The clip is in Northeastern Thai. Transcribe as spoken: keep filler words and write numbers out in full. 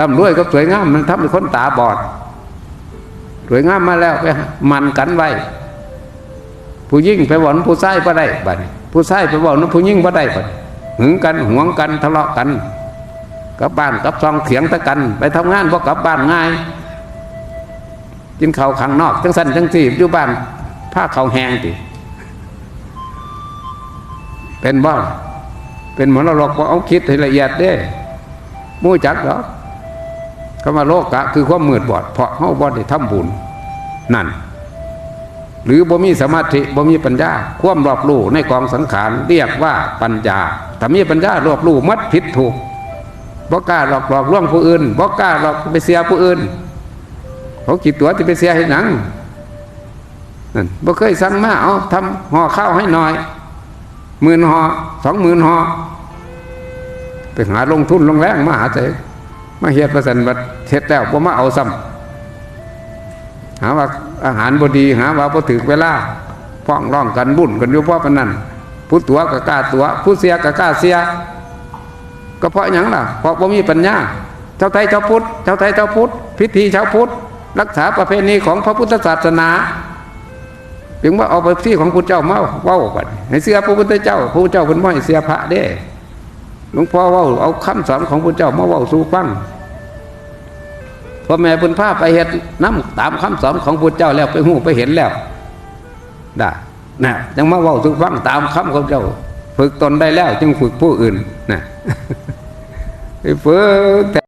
ร่ำรวยกับสวยงามมันทำให้คนตาบอด สวยงามมาแล้วไปหมั่นกันไว้ ผู้หญิงไปเว้านำผู้ชายบ่ได้บัดนี้ ผู้ชายไปเว้านำผู้หญิงบ่ได้บัดนี้ หึงกันหวงกันทะเลาะกัน กลับบ้านกลับซองเถียงแต่กัน ไปทำงานบ่กลับบ้านง่าย กินข้าวข้างนอกจังซั่นจังซี่ อยู่บ้านพาข้าวแห้งติ เป็นบ่ เป็นมรดกบ่ เอาคิดให้ละเอียดเด้ บ่รู้จักดอก คำว่าโลกะคือความมืดบอด เพราะเฮาบ่ได้ทำบุญ นั่น หรือบ่มีสมาธิ บ่มีปัญญา ความรอบรู้ในกองสังขาร เรียกว่าปัญญา ถ้ามีปัญญารอบรู้หมดผิดถูก บ่กล้าหลอก หลอกลวงผู้อื่น บ่กล้าหลอกไปเชื่อผู้อื่น เขาคิดตัวสิไปเชื่อเฮ็ดหยัง นั่น บ่เคยสั่งมา เอา ทำห่อข้าวให้หน่อย หมื่นห่อ สองหมื่นห่อ ไปหาลงทุนลงแรงมาหาใส มาเฮ็ดว่าซั่น บัดเฮ็ดแล้วบ่มาเอาซ้ำ หาว่าอาหารบ่ดี หาว่าบ่ถืกเวลา ฟ้องร้องกันวุ่นกันอยู่เพราะปานนั้น ผู้ตั๋วก็กล้าตั๋ว ผู้เชื่อก็กล้าเชื่อ ก็เพราะหยังล่ะ เพราะบ่มีปัญญา ชาวไทยชาวพุทธ ชาวไทยชาวพุทธ พิธีชาวพุทธ รักษาประเพณีของพระพุทธศาสนา จึงว่าเอาพิธีของพุทธเจ้ามาเว้ากัน ให้เชื่อพระพุทธเจ้า พระพุทธเจ้าเพิ่นบ่ให้เชื่อพระเด้ หลวงพ่อเว้าเอาคำสอนของพุทธเจ้ามาเว้าสู่ฟัง พ่อแม่เพิ่นพาไปเฮ็ดนำตามคำสอนของพุทธเจ้าแล้ว ไปฮู้ไปเห็นแล้ว ได้ นะ ยังมาเว้าสู่ฟังตามคำของเจ้า ฝึกตนได้แล้วจึงฝึกผู้อื่น นะ ไปฝึก